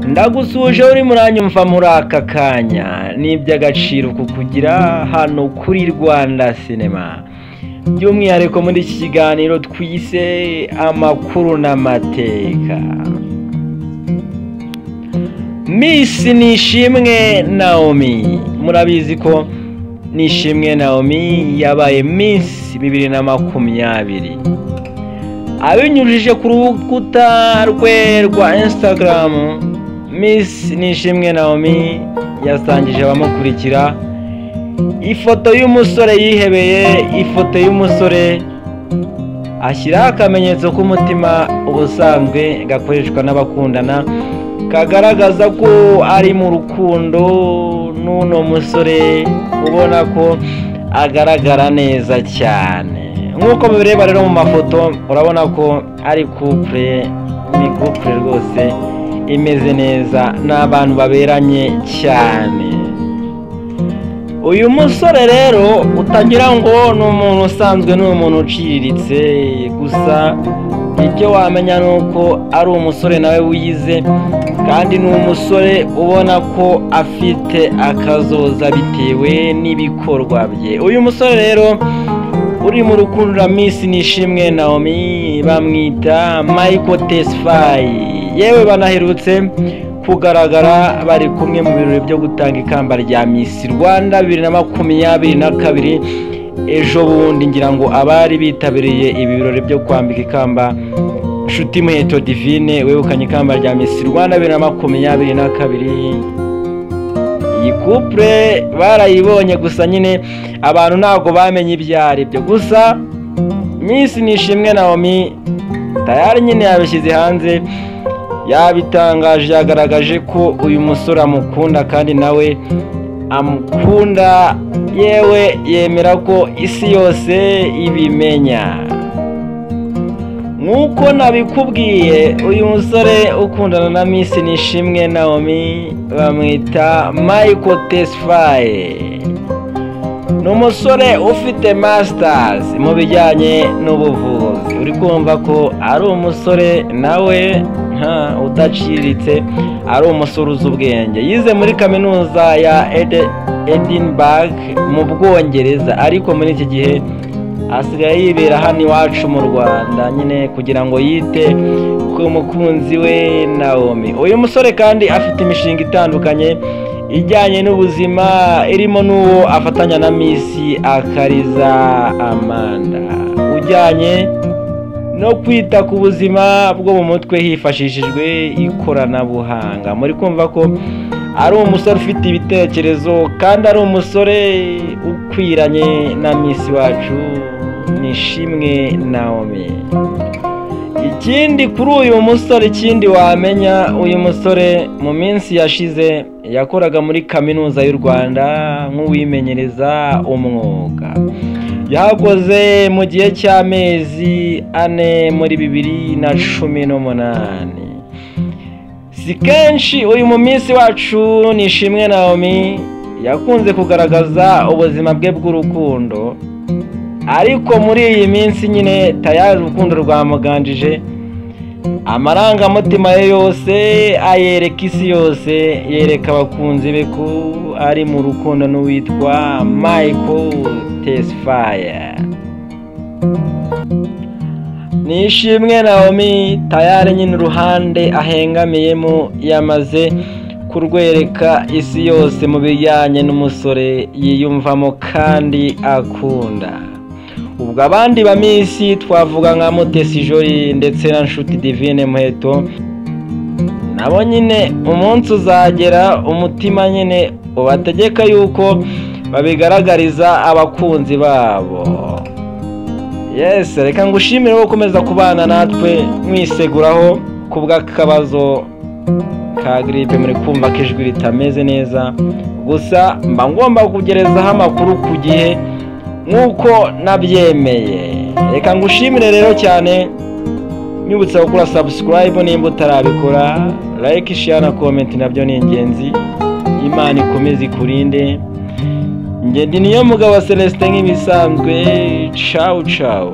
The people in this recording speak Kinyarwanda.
Ndagusuje uri muranyumva muri aka kanya, ni iby'agaciro kukugira hano kuri Rwanda Cinema, by'umwihariko muri iki kiganiro twise amakuru n'amateka. Miss Nishimwe Naomi, murabizi ko Nishimwe Naomi yabaye Miss 2020 abinyujije ku rukuta rwe rwa Instagram. Miss Nishimwe Naomi yasangije abamukurikira ifoto y'umusore yihebeye, ifoto y'umusore ashyiraho akamenyetso k'umutima ubusanzwe gakoreshwa n'abakundana, kagaragaza ko ari mu rukundo n'uno musore, ubona ko agaragara neza cyane. Nk'uko mubireba rero mu mafoto, urabona ko ari couple, ni couple rwose imeze neza, ni abantu baberanye cyane. Uyu musore rero utagira ngo ni umuntu usanzwe, ni umuntu uciriritse, gusa icyo wamenya ni uko ari umusore nawe wize, kandi ni umusore ubona ko afite akazoza bitewe n'ibikorwa bye. Uyu musore rero uri mu rukundo na Miss Nishimwe Naomi bamwita Michael Tesfaye, yewe banaherutse kugaragara bari kumwe mu birori byo gutanga ikamba rya Miss Rwanda 2022 ejo bundi. Ngira ngo abari bitabiriye ibi birori byo kwambika ikamba Nshuti Muheto Divine wegukanye ikamba rya Miss Rwanda 2022, iyi couple barayibonye, gusa nyine abantu ntabwo bamenye ibyo ari byo. Gusa Miss Nishimwe Naomi tayari nyine yabishyize hanze, yabitangaje, yagaragaje ko uyu musore amukunda kandi nawe amukunda, yewe yemera ko isi yose ibimenya. Nk'uko nabikubwiye, uyu musore ukundana na Miss Nishimwe Naomi bamwita Michael Tesfaye, ni umusore ufite masters mu bijyanye n'ubuvuzi. Uri kumva ko ari umusore nawe udaciriritse, ari umusore uzi ubwenge. Yize muri kaminuza ya Edinburgh mu Bwongereza, ariko muri iki gihe asigaye yibera hano iwacu mu Rwanda nyine kugira ngo yite ku mukunzi we Naomi. Uyu musore kandi afite imishinga itandukanye ijyanye n'ubuzima, irimo n'uwo afatanya na Miss Akariza Amanda, ujyanye no kwita ku buzima bwo mu mutwe hifashishijwe ikoranabuhanga. Muri kumva ko ari umusore ufite ibitekerezo kandi ari umusore ukwiranye na Miss wacu Nishimwe Naomi. Ikindi kuri uyu musore, ikindi wamenya, uyu musore mu minsi yashize yakoraga muri kaminuza y'u Rwanda nk'uwimenyereza umwuga. Yakoze mu gihe cy'amezi 4 muri 2018. Si kenshi uyu mu minsi wacu Nishimwe Naomi yakunze kugaragaza ubuzima bwe bw'urukundo, ariko muri iyi minsi nyine tayari urukundo rwamuganjije, amarangamutima ye yose ayereka isi yose, yereka abakunzi be ko ari mu rukundo n'uwitwa Michael Tesfaye. Nishimwe Naomi tayari nyine uruhande ahengamiyemo yamaze kurwereka isi yose mu bijyanye n'umusore yiyumvamo kandi akunda. Ubwo abandi ba Miss twavuga nka Mutesi Jolly ndetse na Nshuti Divine Muheto, nabo nyine umunsi uzagera umutima nyine ubategeka yuko babigaragariza abakunzi babo. Yes, reka ngushimire gukomeza kubana natwe mwiseguraho kubw'akabazo ka gripe, muri kumva ko ijwi ritameze neza, gusa mba ngomba kugerezaho amakuru ku gihe nk'uko nabyemeye. Reka ngushimire rero cyane, nyibutsa gukora subscribe nimba utarabikora, like, share na comment nabyo ni ingenzi. Imana ikomeze ikurinde. Njye ndi Niyomugabo Celestin nk'ibisanzwe. Ciao ciao.